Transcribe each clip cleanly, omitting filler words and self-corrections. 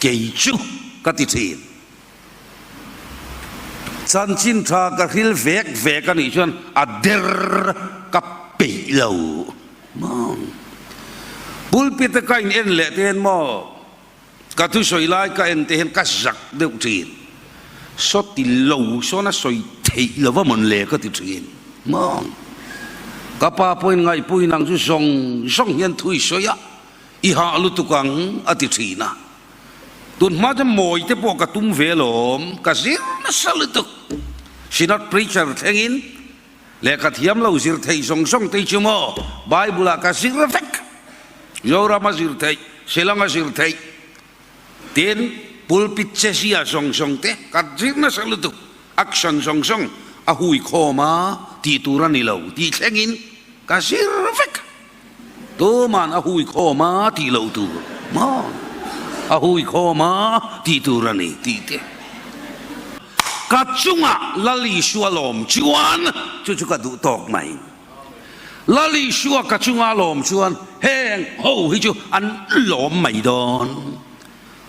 Kei chu ka ti thin. Chanchin tha ka hril vek vek a nih chuan a der ka peih lo maw. Pulpit a ka in en leh te hian maw ka thusawi lai ka en te hian ka zak deuh thin. Saw ti lo sawn a sawi theih lo va mawn le ka ti thin maw. Ka pa pawhin ngaihpuiin ang chu zawng zawng hian thu i sawi a. I hah lutuk ang, a ti thin a. Tun hma chuan mawi te pawh ka tum ve alawm, ka zir nasa lutuk. Synod preacher thlengin lehkha thiam lo zir theih zawng zawng te hi chu maw Bible ah ka zir vek. Zoram a zir theih, Shillong a zir theih, tin pulpit chezia zawng zawng te ka zir nasa lutuk. Action zawng zawng a hui khawm a tih tur a ni lo tih thlengin ka zir vek. Tuman a hui khawm a tih loh tur maw? A hui khawm a tih tur a ni tih te. Ka chungah Lal Isua lawm chuan chu chu ka duh tawk mai. Lal Isua ka chunga lawm chuan heng ho hi chu an lawm mai dawn.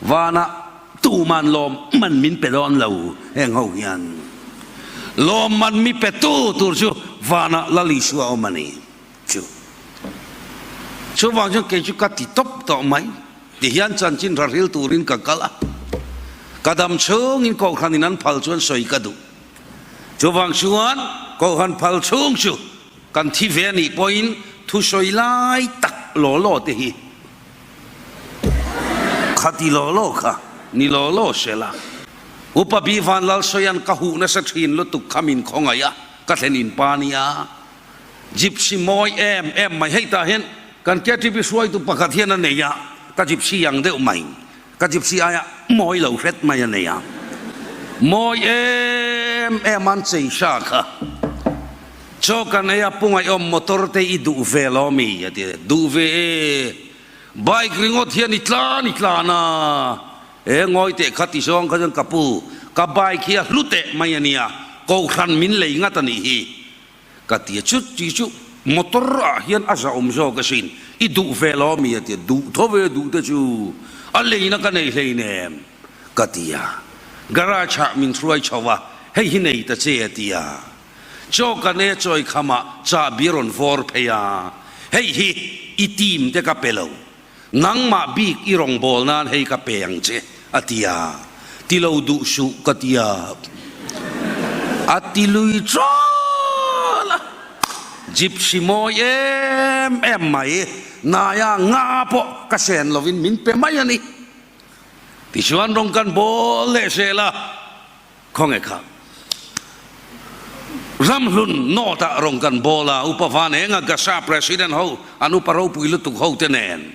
Vanah tuman lawm man min pe dawn lo heng ho hian. Lawm man mi pe tu tur chu vanah Lal Isua awm a ni. Chu chuvang chuan kei chu ka ti tawp tawh mai ti hian chanchin ralhril turin ka kal a, ka dam chhungin kohhranin an phal chuan sawi ka duh. Chuvang chuan kohhran phal chhung chu kan thi ve anih pawhin thusawi lai tak law law te hi kha ti law law kha ni law law sela. Upa Bi Vanlalsawia'n ka huh nasa thin lutuk kha min khawngaih a, ka thlen in pa nia. Gypsy mawi em em mai hei tah hian kan KTP hruaitu pakhat hian a nei a, ka gypsy ang deuh mai, ka gypsy aia mawi lo hret mai a nei a, mawi em em an chei hra kha. Chaw kan ei a pungaihawm motor te i duh ve lo mi a ti a, duh ve e, bike ringawt hian i tlan i tlan a, He ngawi teh kha ti zawng kha chuan ka pu, ka bike hi a hlu teh mai a nia, kohhran min lei ngat a nih hi. Ka ti a, chu ti chu motor ah hian a zahawm zawk asin, i duh ve lo ami a ti a, duh tho ve duh te chu a leina ka nei hleinem ka ti a, garage ah min hruai chho a, hei hi nei ta che a ti a, chaw kan e chawi khamah chahbi a rawn vawr phei a, hei hi i team te ka pe lo, nangmah bik i rawngbâwl nân hei ka pe ang che, a ti a. Ti lo duh suh, ka ti a. A ti lui ṭâl a. Gypsy mawi em em mai, naia nga pawh ka sen lovin min pe mai a ni. Tichuan rawng kan bâwl leh zel a. Khawnge kha Ramhlun North ah rawn kan bawl a, Upa Vanenga Gasa President ho an upa ropui lutuk ho te nen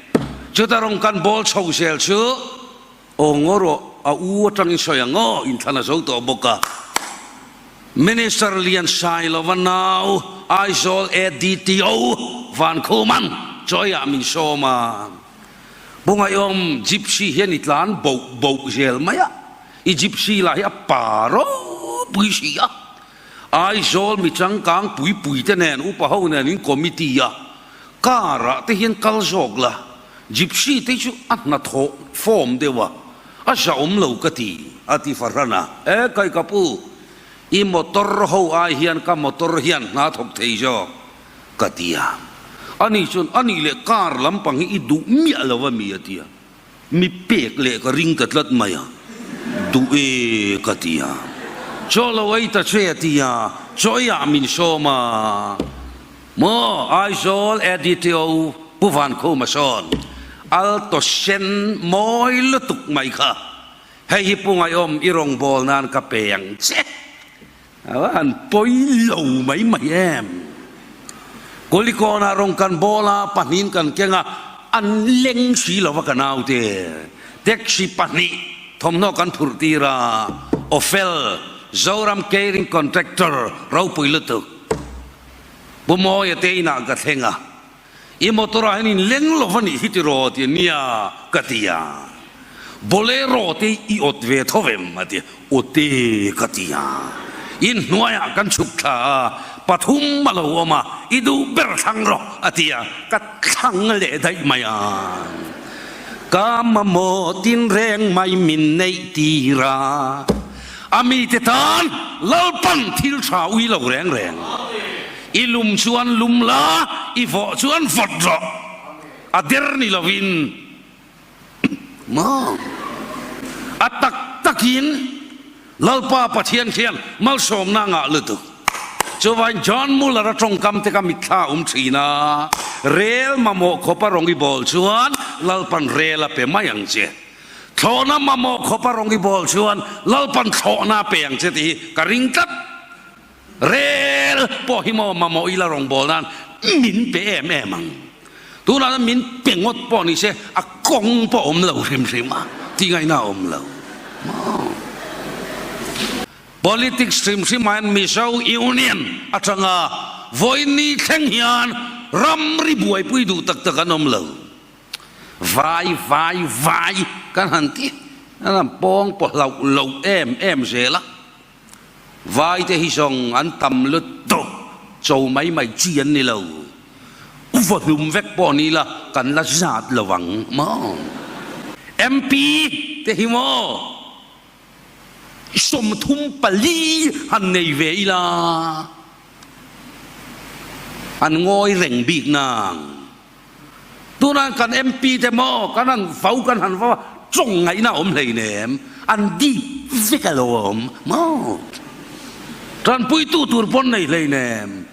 chuta rawn kan bawl chho zel chu aw ngaw rawh a u atangin sawi ang aw inthlan a zo tawh bawk a. Minister Lian Sailova nau Aizawl ADTO Vankhuman chawiah min sawm a, Bungaiawm Gypsy hian i tlan boh boh zel mai a. I gypsy lah hi a pa ropui si a, Aizawl mi changkang pui pui te nen upa ho nen in committee a car ah te hian kal zawk la, gypsy te chu a hnathawh form deuh a, a zahawm lo ka ti, a ti fahran a. E kai ka pu, i motor ho ai hian ka motor hian hna thawk thei zawk ka ti a, ani chuan anih leh car lampang hi i duh miah lo a mi a ti a. Mi pek leh ka ring ta tlat mai a, duh e ka ti a, chaw lo ei ta che a ti a, chaw eiah min sawm a, maw Aizawl ADTO Pu Vankhuma sawn alto sen mawi lutuk mai kha, hei hi Pu Ngaihawm i rawngbâwl nan ka pe ang che. A va han pawi lo mai mai em. Kulikawnah rawn kan bawl a, pahnihin kan keng a, an leng si lo va ka naute. Taxi pahnih thawmhnaw kan phurh tir a, Ofel, Zoram Caring Contractor ropui lutuk. Pu Mawia te inah ka thleng a, I motor ah hian in leng lo va nih hi tiraw ti a nia ka ti a, Bolero te i awt ve tho vem a ti a, awt e ka ti a, in hnuaiah kan chhuk thla a, pathum a lo awm a, i duh ber thlang rawh a ti a, ka thlang leh daih mai a. Ka mamawh tinreng mai min neih tir a, a mite tan Lalpan thil tha ui lo reng reng. I lum chuan lum la, i vawh chuan vawt rawh. A der ni lovin maw? A tak takin Lalpa Pathian khian malsawmna a ngah lutuk. Chuvain John Muller-a tawngkam te ka mitthla a awm thin a, Rel mamawh khawpa rawng i bawl chuan Lalpan rel a pe mai ang che. Thlawhna mamawh khawpa rawng i bawl chuan Lalpan thlawhna a pe ang che tih hi ka ring tlat. Rel pawh hi maw mamawh ila rawngbâwl nan min pe em em ang. Tunah chuan min pe ngawt pawh ni se a kawng pawh awm lo hrim hrim a, tih ngaihna a awm lo maw. Politics hrim hrim ah hian Mizo Union atanga vawiin thleng hian ramri buaipui duh tak tak an awm lo. Vai vai vai kan han ti an han pawng pawh hlauh loh em em zel a. Vai te hi zawng an tam lutuk, cho mai mai chi an ni lo. Vaw hlum vek pawh ni la kan la zat lo ang maw? MP te hi maw 34 han nei ve ila an ngawi reng bik nang. Tunah kan MP te maw kan han vau kan han vau a, tawng ngaihna a awm hleinem, an dip vek a lo awm maw? Tanpuitu tur pawn nei hleinem,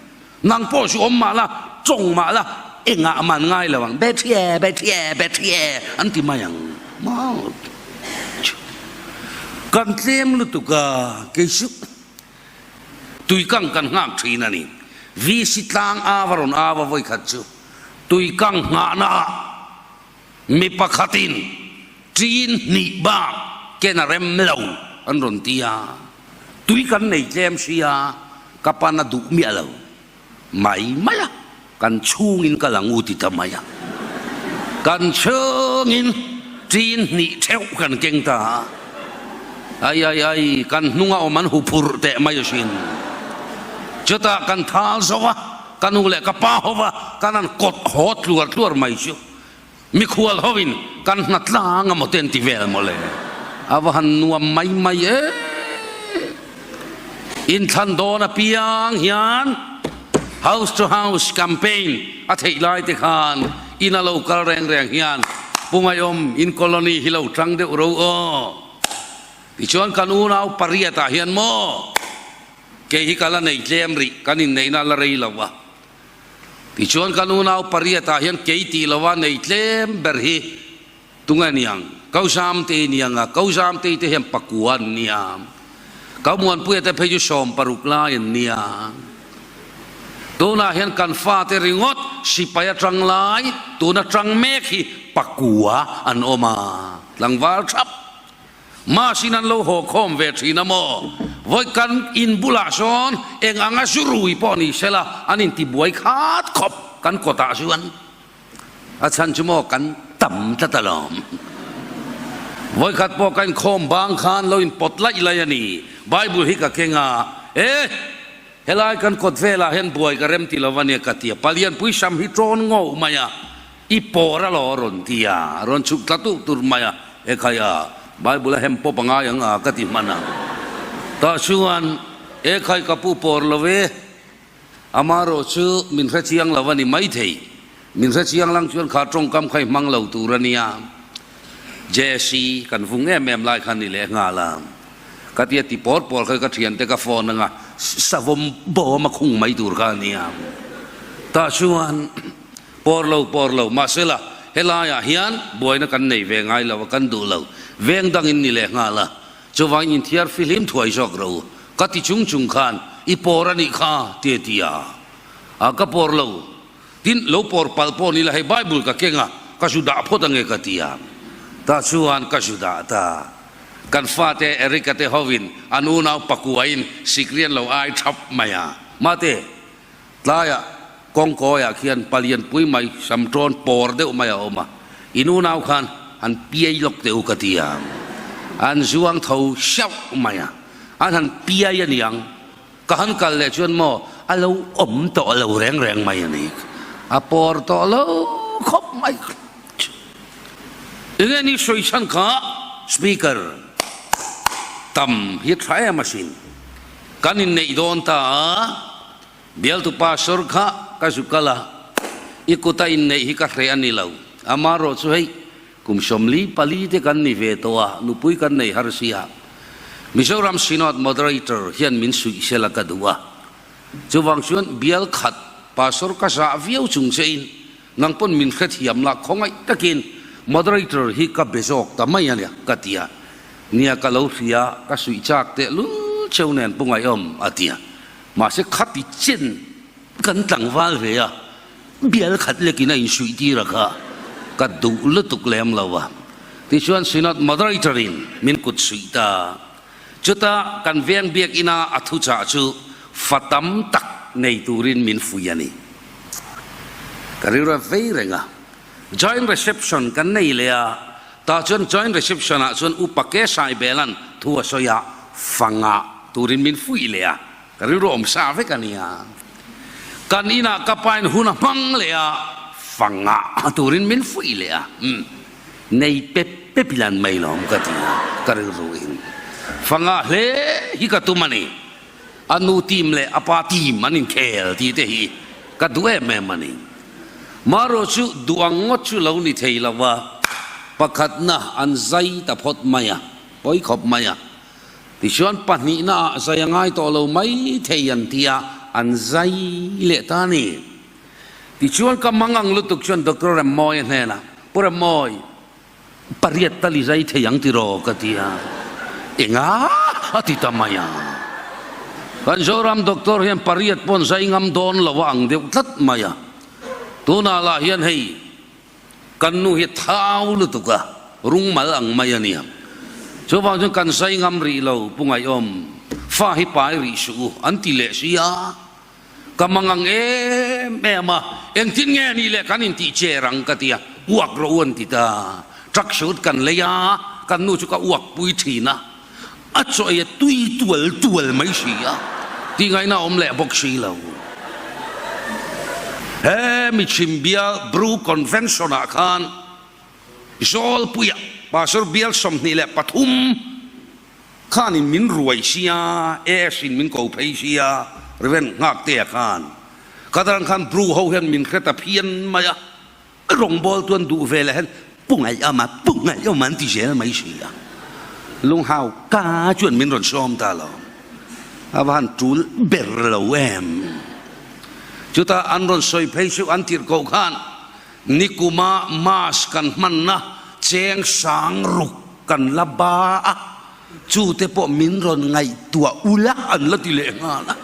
nang pawh chu awm mah la, tawng mah la, engah man ngai lo ang, Bethie, Bethie, Bethie an ti mai ang maw? Kan tlem lutuk a, kei chu tuikang kan nghak thin a ni. VC tlang ava rawn ava vawikhat chu. Tuikang nghahna ah mi pakhatin ṭin hnih bak ken a rem lo an rawn ti a, tui kan nei tlem sia ka pan a duh miah lo mai mai a, kan chhungin ka lang u ti ta mai a, kan chhungin ṭin hnih theuh kan keng ta a, ai ai ai kan hnunga awm an huphurh teh mai asin, chutah kan thal zo a. Ka nu leh ka pa hova kan han kawt haw tluar tluar mai chu mikhual hovin kan hna tlang a maw te an ti vel maw le. A va han nuam mai mai e. Inthlan dawn apiang hian house to house campaign a theih lai te khan in a lo kal reng reng hian Pu Ngaiawm in colony hi lo tang deuh ro aw. Tichuan kan unau pariatah hian maw Kei hi ka la nei tlem rih, kan inneihna a la rei lo a. Tichuan kan unau pariatah hian kei tih lova nei tlem ber hi tunge niang? Kauzamtei niang a, Kauzamtei te hian pakua an nia. Kaumuanpuia te phei chu 60 lai an nia. Tunah hian kan fate ringawt sipai atang lai, tuna tang mek hi pakua an awm a, tlangval thap. Mahsin an lo haw khawm ve thin a maw? Vawi kan in bulah sawn eng anga zu rui pawh ni sela an intibuai khat khawp kan kawtah chuan a chhan chu maw kan tam tlat alawm. Vawi khat pawh ka inkhawm bang khan lo inpawt laih laih a ni. Bible hi ka keng a, E! Helai kan kawt velah hian buai ka rem ti lo a nia ka ti a, Palianpui sam hi tawn ngawh mai a. I pawr a lo rawn ti a, rawn chhuk tla tuh tur mai a, Ekhai a, Bible a hem pawp a ngai ang a ka ti hman a. Tah chuan, Ekhai ka pu pawr lo e, amarawh chu min hre chiang lo a ni maithei, min hre chiang lang chuan kha tawngkam kha i hmang lo tur a nia. Jesse kan vung em em lai kha ni leh nghal a, ka tia ti pawr pawr kha ka thiante ka phone anga savawm bawm a khung mai tur kha a nia. Tah chuan. Pawr lo, pawr lo, mahsela helaiah hian buaina kan nei ve ngai lo a, kan duh lo. Veng dangin ni leh nghal a, chuvangin inthiar fihlim thuai zawk ro. Ka ti chung chung khan, I pawr a nih kha, ti a ti a. A, ka pawr lo. Tin, lo pawr palh pawh ni la, hei Bible ka keng a, ka zu dah phawt ange ka ti a. Tah chuan ka zu dah ta. Kan fate Eric-a te hovin an unau pakuain sikrian lo ai thap mai a. Mate, Tlaiah kawngkawiah khian palianpui mai samṭawn pawr deuh mai a awm a, in unau khan han piai lawk teh u ka ti a, an zuang tho hreuh mai a, an han piai a niang, ka han kal leh chuan maw a lo awm tawh lo reng reng mai a ni, a pawr tawh lo khawp mai. Enge ni sawi chhan kha Speaker tam hi tha em asin. Kan inneih dawn ta a, bialtu pastor kha ka zu kal a, i kuta inneih hi ka hreh a ni lo. Amarawh chu hei kum 44 te kan ni ve tawh a, nupui kan nei har si a. Mizoram Synod Moderator hian min suih sel a ka duh a. Chuvang chuan bial khat pastor ka zah viau chung che in Nang pawn min hrethiam la khawngaih takin moderator hi ka be zawk ta mai a nia ka ti a, nia ka lo hria ka suih chak teh lul cheu nen pu ngaihawm a ti a, mahse khati chen kan tlangval ve a, bial khat lekin a insuih tir a kha ka duh lutuk lem lo a, tichuan Synod moderator in min kut suih ta, chuta kan veng biakina a thuchah chu fa tam tak nei turin min fuih a ni. Ka rilru a vei reng a, joint reception kan nei leh a, tah chuan joint reception ah chuan Upa Ke Saibela'n thu a sawi a, fanga turin min fuih leh a, ka rilru awm sa vek a nia. Kan inah ka pain hun a hmang leh a, fanga turin min fuih leh a, umm nei pep pep ilan mai lawm ka ti a, ka rilru in fanga hle hi ka tum a ni. A nu team leh a pa team an inkhel tih te hi ka duh em em a ni. Marawh chu duh ang ngawt chu lo ni thei lo va, pakhatna an zai ta phawt mai a, pawi khawp mai a. Tichuan pahnihna ah zai a ngai tawh lo mai thei an ti a, an zai leh ta a ni. Tichuan ka mang ang lutuk chuan Doctor Remmawia hnenah, Pu Remmawi, Pariat tal i zai thei ang tiraw ka ti a, enga a ti ta mai a. Kan Zoram doctor hian pariat pawn zai ngam dawn lo a ang deuh tlat mai a. Tunah lah hian hei kan nu hi thau lutuk a, rungmal ang mai a nia. Chuvang chuan kan zai ngam rih lo Pu Ngaihawm, fa hi pai rih suh u an ti leh si a. Ka mangang em em a, engtin nge ni le kan intih cher ang ka ti a, uak rawh u an ti ta. Truck shoot kan lei a, kan nu chu ka uak pui thin a, a chaw ei a tui tual tual mai si a, tih ngaihna a awm leh bawk si lo. He mi chhim bial Bru Convention ah khan Zawlpuia Pastor bial 23 Khanin min ruai sia, Ash in min ko phei sia, Rev. Nghaktea khan. Katarang khan Bru ho hian min hre ta phian mai a, rawngbawl tu an duh ve leh hian Pu Ngaihawma, Pu Ngaihawma an ti zel mai si a. Lunghau ka chuan min rawn sawm ta lo. A va han tul ber lo em. Chutah an rawn sawi phei chu an tirh koh khan Nikuma mass kan hmanna cheng sang ruk kan la ba a, chu te pawh min rawn ngaihtuah ula an la ti leh nghal a,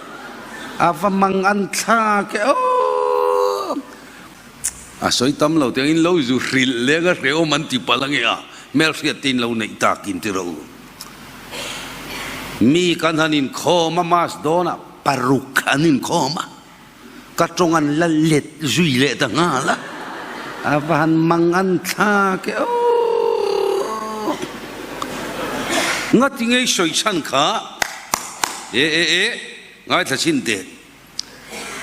a va mang an thlak e aw. A sawi tam lo tiang in lo zu hrilh leng a hrehawm an ti palh ange a, hmelhriat te in lo neih tak in ti rawh u. Mi kan han inkhawm a mass dawnah paruk an inkhawm a. Ka tawng an la let zui leh ta nghal a, a va han mang an thlak e aw. Ngati ngei sawi chhan kha e e e ngaithla chhin teh.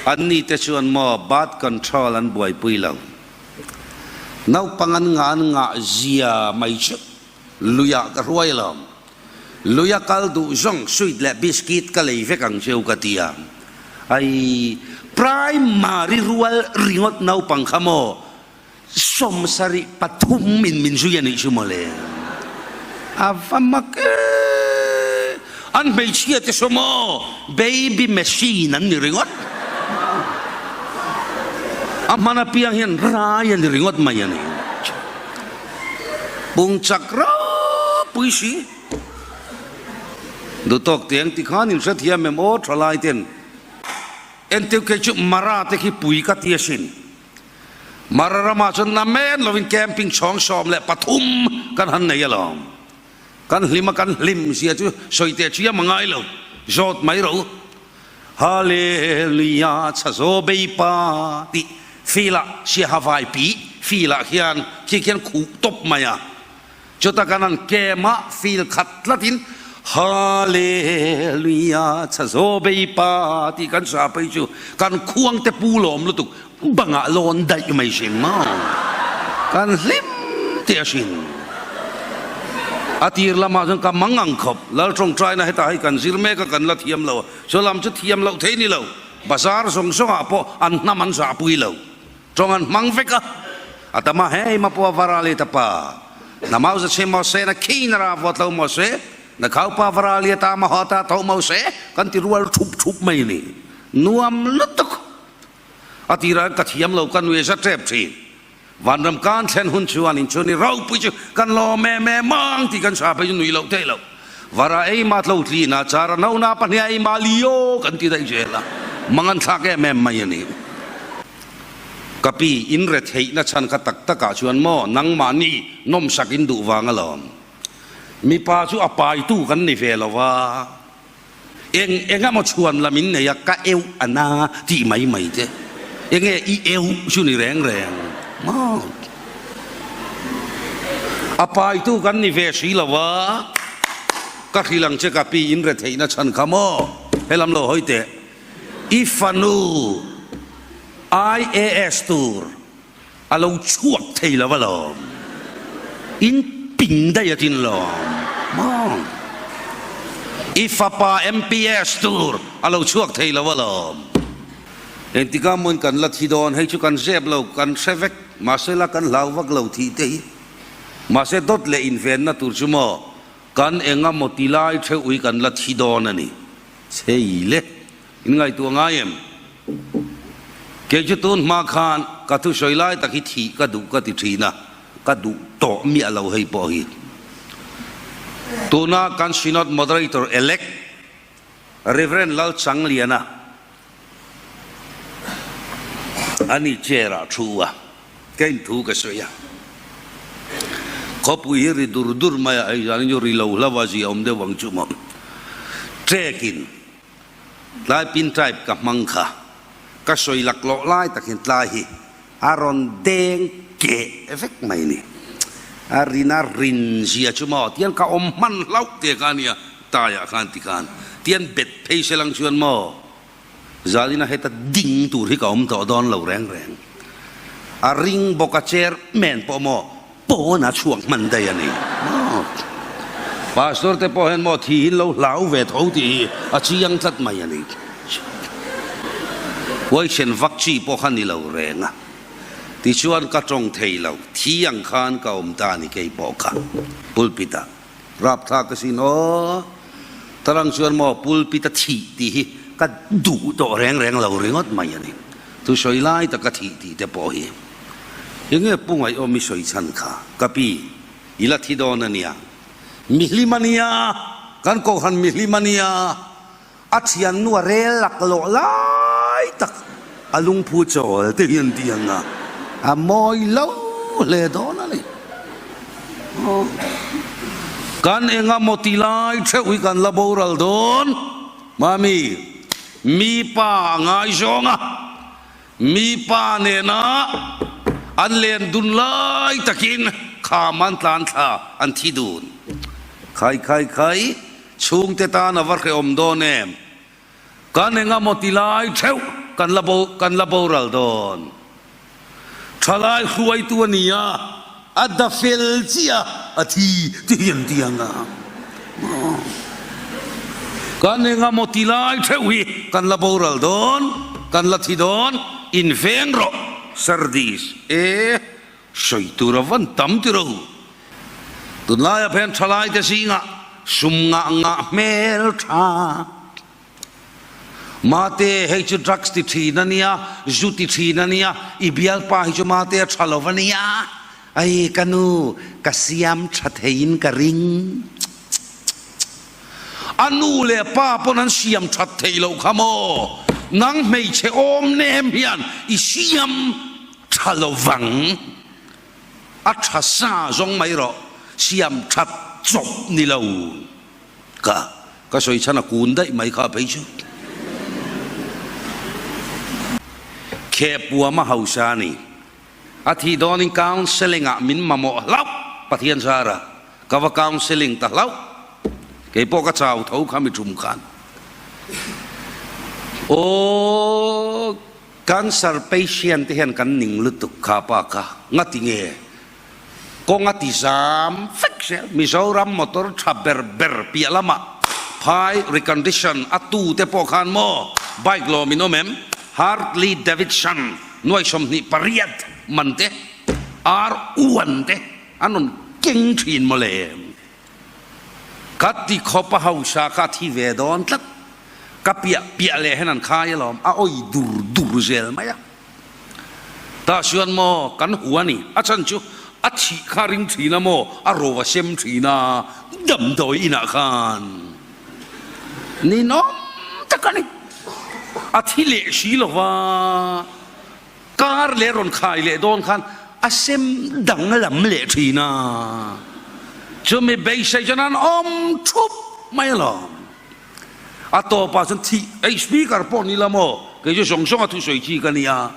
An ni te chuan maw birth control an buaipui lo. Naupang an ngah an ngah zia mai chu luiah ka hruai lo. Luia kal duh zawng sweet leh biscuit ka lei vek ang cheu ka ti a. Ai, primary rual ringawt naupang kha maw 73 in min zui a nih chu mawle. A va mak e! An hmeichhia te saw maw baby machine an ni ringawt. A hman apiang hian rai a ni ringawt mai a ni. Pung chak ropui si. Duhtawk teng ti khan in hrethiam em aw thalai ten. Entir kei chu Mara te khi pui ka ti asin. Mara ramah chuan namen lovin camping chhawng 13 kan han nei alawm. Kan hlim a kan hlim zia chu sawi teh chiam a ngai lo. Zawt mai rawh u. Hallelujah chhazaw beipa tih filah siaha vai pi filah khian khi khian khuh tawp mai a. Chuta kan an kem a fil khat tlatin Hallelujah chhazaw beipa tih kan sa phei chu kan khuang te pu lawm lutuk bangah lawn daih mai hrim maw kan hlim teh a hrin. A tir lamah chuan ka mang ang khawp. Lal tawngtaina hetah hei kan zir mek a, kan la thiam lo a. Chu lam chu thiam loh thei ni lo. Bazar zawng zawngah pawh an hnam an zahpui lo. Tawng an hmang vek a. A tam a, hei mapua varali ta pa. Na mauza che maw se, na khi na ra vawt lo maw se, na khau pa varali ta ma haw ta tho maw se, kan ti rual thup thup mai ni. Nuam lutuk. A tirah hian ka thiam lo, ka nui za tep thin. Vanram kan thlen hun chuan inchhun i ropui chu kan lawm em em ang tih kan sa phei chu nui loh theih loh. Vara ei mah tlo tlin a, chara no na pahnih a ei mah lio kan ti daih zel a, mang an thlak em em mai a ni. Ka pi, in re theihna chhan kha tak takah chuan maw nangmahni nawmsak in duh vang alawm. Mipa chu a paitu kan ni ve lo va. Eng eng emaw chhuan lam in nei a, ka eu a na tih mai mai te. Enge i eu chu ni reng reng maw? A paitu kan ni ve si lo va, ka hrilh ang che ka pi in retheihna chhan kha maw? Helam lo hawi teh. I fanu IAS tur A lo chhuak thei lo alawm. In ping daih a tin lawm maw? I fapa MPS tur a lo chhuak thei lo alawm. Engtikah maw in kan la thi dawn, hei chu kan zep lo, kan hre vek, mahse la kan hlau vak lo thih te hi. Mahse dawt leh invenna tur chu maw kan enga maw ti lai theuh hi kan la thi dawn a ni. Chei le. In ngaihtuah ngai em? Kei chu tun hma khan ka thusawi lai tak hi thih ka duh ka ti thin a, ka duh tawh miah lo hei pawh hi. Tuna kan Synod Moderator Elect Rev. Lalchangliana a ni chair ah thu a, ka inthu ka sawi a. Khawpui hi ri dur dur mai a, hei zan hi chu ri lo hlauh a zia awm deuh ang chu maw. Trek in Tlai pin type ka hmang kha ka sawi laklawh lai takin tlai hi a rawn deng keh vek mai ni. A rin a rin zia chu maw tian ka awm hman hlauh te kha ania taiah khan ti khan tian bet phei se lang chuan maw zalina heta ding tur hi ka awm tawh dawn lo reng reng. A ring bawk a chairman pawh maw Pawn a chhuak hman daih a ni maw? Pastor te pawh hian maw thi in lo hlau ve tho tih hi a chiang tlat mai a ni. Huaisen vak chi pawh kha ni lo reng a. Tichuan ka tawng thei lo, thi ang khan ka awm ta a ni kei pawh kha pulpit ah. Rapthlak asin aw. Tarang chuan maw pulpit a thih tih hi ka duh tawh reng reng lo ringawt mai a ni. Thusawi lai taka thih tih te pawh hi. Enge pu ngaihawm i sawi chhan kha? Ka pi, i la thi dawn a nia. Mihlim a nia, kan kohhran mihlim a nia. A thiannu a rel laklawh lai tak a lungphu chawl te hian ti ang a, a mawi lo hle dawn a ni. Kan enga maw ti lai theuh hi kan la boral dawn. Mami, mi pa a ngaizawng a. Mi pa nena an len dun lai takin kham an tlan thla an thi dun. Khai khai khai, chhungte tan a va hrehawm dawn em? Kan engamaw ti lai theuh kan la bo kan la boral dawn. Thalai hruaitu a ni a, a da fel chiah a thi ti hian ti ang a. Kan engamaw ti lai theuh hi kan la boral dawn, kan la thi dawn, inveng rawh Sardis e, sawi tur a van tam ti ro. Tunlaia phen thalaite zingah sum ngah ngah hmel tha. Mate, hei chu drugs ti thin a nia, zu ti thin a nia, i bialpa hi chu mate a tha lo a nia. Ai, ka nu, ka siam tha theiin ka ring. A nu leh pa pawn an siam that theih loh kha maw? Nang hmeichhe awm nem hian i siam tha lo vang. A tha sa zawng mai rawh, siam that chawp ni lo. Ka ka sawi chhan a kun daih mai kha phei chu. Khehpuam a hausa a ni. A thih dawnin counselling ah min mamawh hlauh Pathian zara ka va counselling ta hlauh. Kei pawh ka chau tho kha mi tum khan. Aw cancer patient te hian kan ning lutuk kha pa kha ngati nge kawng a ti zam vek zel. zel. Mizoram motor tha ber ber piah lamah phai recondition a tu te pawh khan maw bike lawm in awm em? Hartley Davidson nuai 28 man te, ar uan te an rawn keng thin mawle. Ka ti khawp a hausa kha a thi ve dawn tlat. Ka piah piah leh hian an khai alawm, a awi dur dur zel mai a. Tah chuan maw kan hu a ni, a chhan chu a thih kha ring thin a maw, a ro a sem thin a, damdawi inah khan ninawm tak a ni. A thi leh si lo va, kar leh rawn khai leh dawn khan a sem danglam leh thin a, chumi beisei chuan an awm thup mai alawm. A tawpah chuan thih ei speaker pawh ni la maw kei chu zawng zawng a thusawi chi ka nia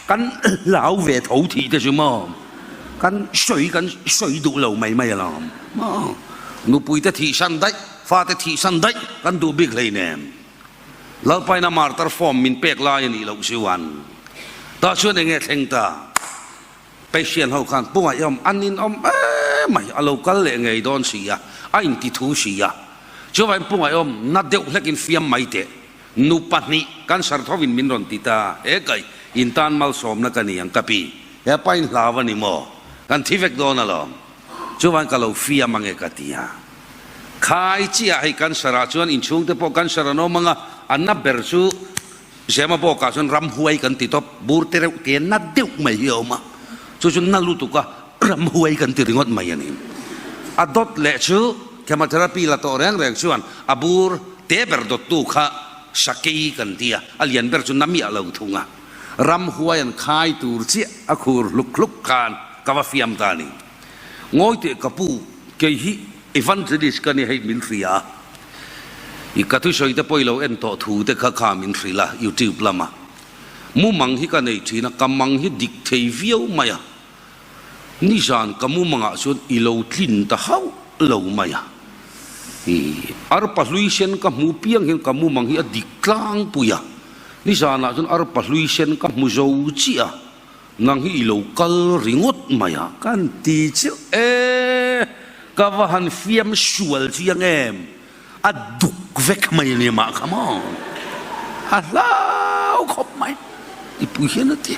kan hlau ve tho thih te chu maw kan sawi kan sawi duh lo mai mai alawm maw nupui te thih san daih fate thih san daih kan duh bik hleinem Lalpaina martar form min pek lai a nih loh chuan tah chuan enge thleng ta. Patient ho khan pungah i awm an in awm em mai, a lo kal leh ngei dawn si a, a inti thu si a. Chuvangin pungah i awm na deuh hlekin fiam mai teh. Nu pahnih cancer thovin min rawn ti ta, he kai in tan malsawmna ka ni ang ka pi, he pa in hlau a ni maw? Kan thi vek dawn alawm. Chuvangin ka lo fiam ange ka ti a. Khai chiah hei cancer ah chuan inchhungte pawh cancer an awm ang a, a na ber chu Zema bawkah chuan ramhuai kan ti tawp, bur te reuh te na deuh mai hi a awm a, chu chu na lutuk a ramhuai kan ti ringawt mai a ni. A dawt leh chu chemotherapy la tawh reng reng chuan a bur te ber dawttu kha sakei kan ti a, a lian ber chu na miah lo thung a, ramhuai an khai tur chiah a khur hluk hluk khan ka va fiam ta a ni. Ngawi teh ka pu, kei hi evangelist ka ni hei min hria a. I ka thusawi te pawh i lo en tawh thu te kha kha min hrilh a YouTube lama mumang hi ka nei thin a, ka mang hi dik thei viau mai a, nizan ka mumangah chuan i lo tlin ta hauh lo mai a, i arpa hlui sen ka hmu piang hian ka mumang hi a dik tlangpui a, nizanah chuan arpa hlui sen ka hmu zo chiah a. Nang hi i lo kal ringawt mai a. Kan ti chiah e, ka va han fiam sual chiang em, a duk vek mai a ni mah kha maw, a hlau khawp mai i pui hian a ti.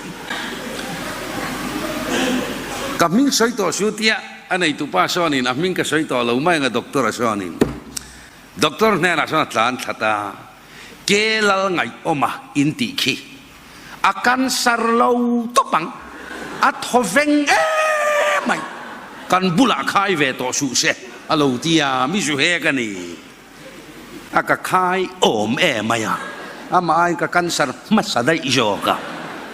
Ka hming sawi tawh su tia a neitupa sawnin a hming ka sawi tawh lo mai ang a doctor a sawnin doctor hnenah sawn a tlan thlat a, ke lal ngaihawm a in tih khi. A cancer lo tawp ang. A thaw veng em mai. Kan bulah khai ve tawh suh se a lo ti a, mi zu hek a ni. A ka khai awm em mai a, amah aiin ka cancer hmasa daih zawk a.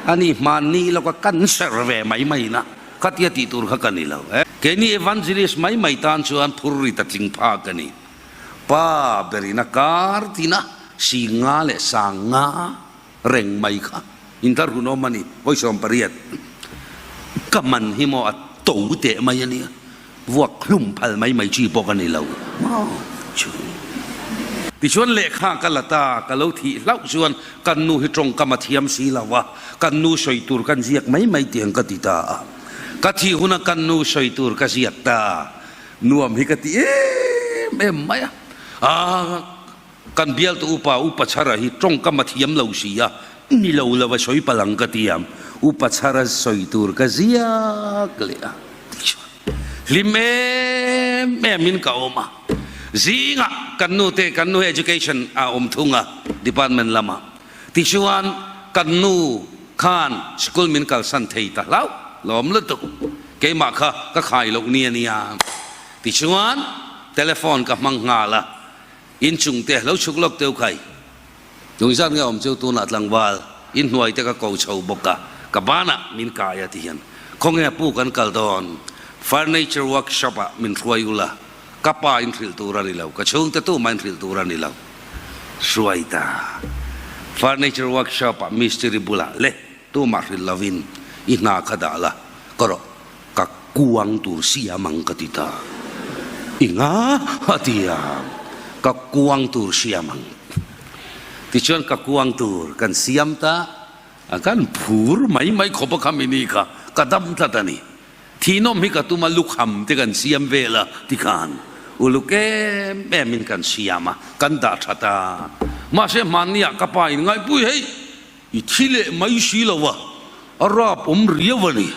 Ani hmanni lo ka cancer ve mai mai na, khatia tih tur kha ka ni lo. Keini evangelist mai mai tan chuan phur ri ta tling phak a ni. Pa berin a kar tina si nga leh sang nga reng mai kha inthar hun awm a ni, vawi 18 ka man hi maw a to teh mai a nia, vuak hlum phal mai mai chi pawh ka ni lo maw chu. Tichuan lehkha ka la ta, ka lo thih hlauh chuan kan nu hi tawngkam a thiam si lo a, kan nu sawi tur kan ziak mai mai tiang ka ti ta a, ka thih huna kan nu sawi tur ka ziak ta, nuam hi ka ti em em mai a, aa. Kan bialtu upa Upa Chhara hi tawngkam a thiam lo si a, ni lo lo a sawi palh ang ka ti a, Upa Chhara sawi tur ka ziak leh a ti chuan hlim em em in ka awm a. Zingah kan nu te kan nu hi education a awm thung a department lamah tichuan kan nu khan school min kalsan thei ta hlauh lawm lutuk keimah kha ka khai loh ni a nia tichuan telephone ka hmang nghal a. Inchung te lo chhuk lawk teu khai. Nung zat nge awm chu tunah tlangval inhnuai te ka ko chho bawk a, ka banah min kai a ti hian khawnge pu kan kal dawn furniture workshop ah min hruai ula ka pa in hrilh tur a ni lo ka chhungte tumah in hrilh tur a ni lo hruai ta furniture workshop ah mistiri bulah le tumah hrilh lovin i hna kha dah la ka rawh Ka kuang tur siam ang ka ti ta. I nga a ti a, ka kuang tur siam ang. Tichuan ka kuang tur kan siam ta, kan phur mai mai khawp a kha mini kha ka dam tlat a ni. Thihnawm hi ka tum a, lukham te kan siam vel a tikhan uluk em em in kan siam a, kan dah that a. Mahse hmanni ah ka pa in ngaihpui hei i thi leh mai si lo a, a rap awm riau a ni,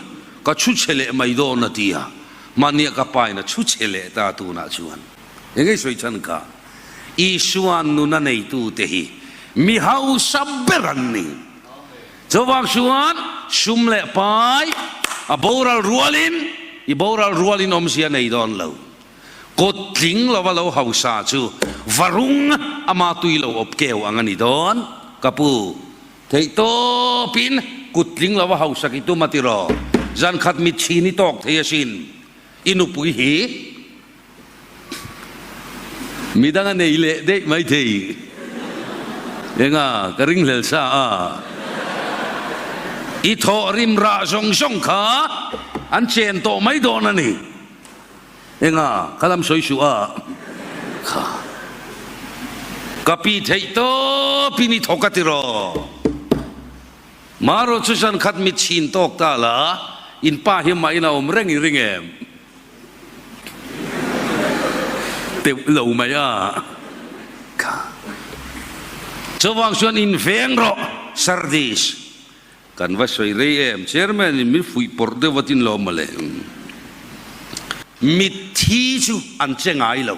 ka chhu chhe leh mai dawn a ti a. Hmanni ah ka pa in a chhu chhe leh ta tunah chuan. Engei sawi chhan kha? Isuan nuna neitute hi mi hausa ber an ni. Chuvang chuan sum leh pai a boral rualin i boral rualin awmzia nei dawn lo. Kut tling lova lo hausa chu varung ama tui lo awp keu ang a ni dawn. Ka pu, theih tawpin kut tling lova hausa ki tum a ti raw. Zan khat mit chhin i tawk thei asin. I nupui hi Midang a nei leh daih maithei. Enga, ka ringhlel sa a. I thawh rim rah zawng zawng kha an chen tawh mai dawn a ni. Enga, ka lam sawi suh a. Kha. Ka pi theih tawpin i thawk a ti raw. Marawh chu zan khat mit chhin tawk ta la, in pa hi mah in a awm reng i ring em? Teuh lo mai a kha. Chuvang chuan in veng rawh Sardis. Kan va sawi rei em Chairman in min fuih pawrh deuh a tin lo mawle. Mitthi chu an che ngai lo.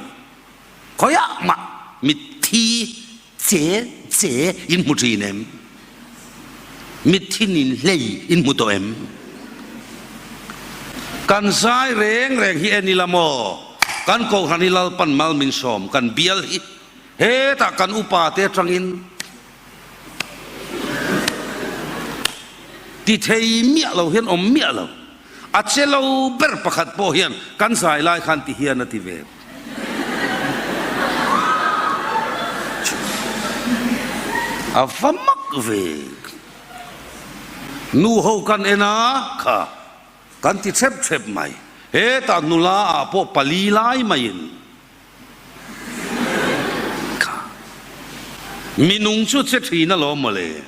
Khawiah mah mitthi Che che in hmu thin em? Mitthi nin hlei in hmu tawh em? Kan zai reng reng hi en ila maw? Kan Kohhran hi Lalpan mal min sawm, kan bial hi hetah kan upa te atangin ti thei miah lo hian awm miah lo. A che lo ber pakhat pawh hian kan zai lai khan ti hian a ti ve. A va mak ve. Nu ho kan en a, kha kan ti thep thep mai. Hetah nula ah pawh pali lai maiin kha minung chu che thin alawm mawle.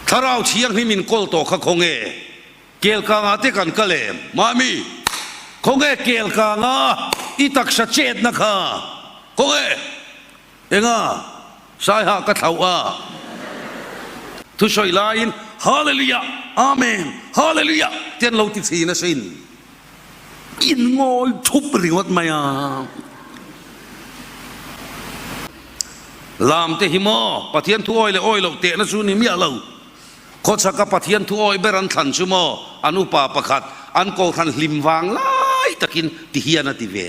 Thlarau Thianghlim in kawl tawh kha khawnge? Kelkangah te kan kal em? Mami, khawnge kelkanga i taksa chetna kha? Khawnge? Enga? Saiha ka thlauh a. Thusawi laiin Hallelujah! Amen! Hallelujah! Te an lo ti thin asin. In ngawi thup ringawt mai a. Lam te hi maw Pathian thu awi leh awi loh tehna chu ni miah lo. Khawchhaka Pathian thu awi ber an thlan chu maw an upa pakhat an kohhran hlim vang lai takin ti hian a ti ve.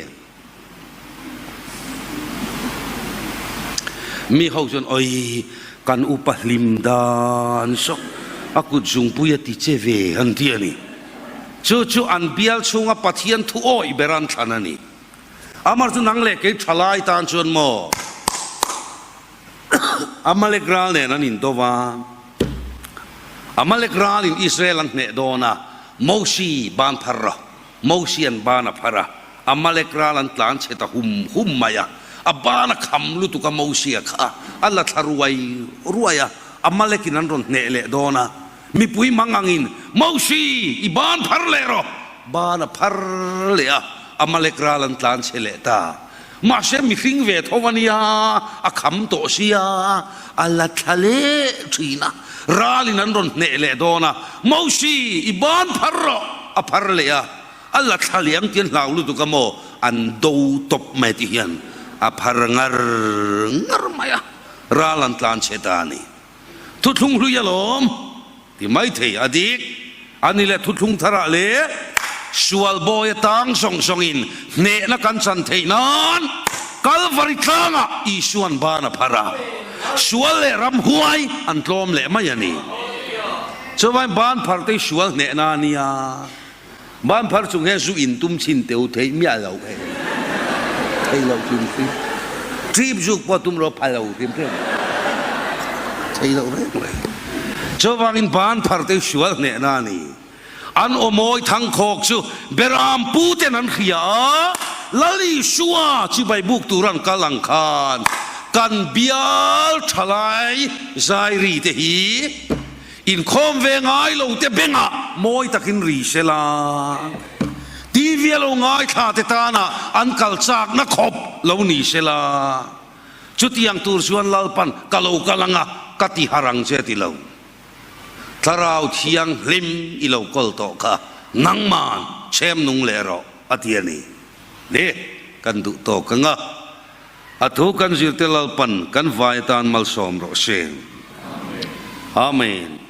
Mi ho chuan awi kan upa hlim dan saw a kut zungpui a ti che ve an ti a ni. Chu chu an bial chhunga Pathian thu awi ber an thlan a ni. Amar chu nang leh kei thalai tan chuan maw Amalek ral nen an indo va, Amalek ralin Israel an hneh dawn a, Mosi ban phar rawh. Mosi an ban a phar a, Amalek ral an tlan chhe ta hum hum mai a, a ban a kham lutuk a Mosi a kha a la thla ruai ruai a, Amalek in an rawn hneh leh dawn a, mipui mang angin, Mosi, i ban phar leh rawh! Ban a phar leh a, Amalek ral an tlan chhe leh ta. Mahse mihring ve tho a nia, a kham tawh sia, a la thla leh thin a, ralin an rawn hneh leh dawn a, Mosi, i ban phar rawh! A phar leh a, a la thla leh ang tih an hlau lutuk a maw, an do tawp mai tih hian a phar ngar ngar mai a, ral an tlan chhe ta a ni. Thuthlung hlui alawm ti mai thei a dik a ni le thuthlung tharah leh sual bawi atang zawng zawngin hnehna kan chan theih nan Kalvari tlangah Isuan ban a phar a, sual leh ramhuai an tlawm leh mai a ni. Chuvain ban phar te hi sual hnehna a nia. Ban phar chung hian zu in tum chhin teu theih miah lo hei. Thei lo hrim hrim. Trip zuk pawh tum rawh pha lo hrim hrim. Thei lo reng reng. Chuvangin ban phar te sual hnehna a ni. An aw mawi thangkhawk chu Beram pu ten an hria a, Lal Isua chibai buk tur an kal ang khan kan bial thalai zairi te hi. Inkhawm ve ngai lo te bengah mawi takin ri se la, TV a lo ngaithla te tana an kal chakna khawp lo ni se la, chutiang tur chuan Lalpan ka lo kal anga ka ti har ang che ti lo. Thlarau Thianghlim i lo kawl tawh kha nangman chhem nung leh rawh a ti a ni. Le, kan duh tawk anga a thu kan zirte Lalpan kan vai atan malsawm rawh se. Amen.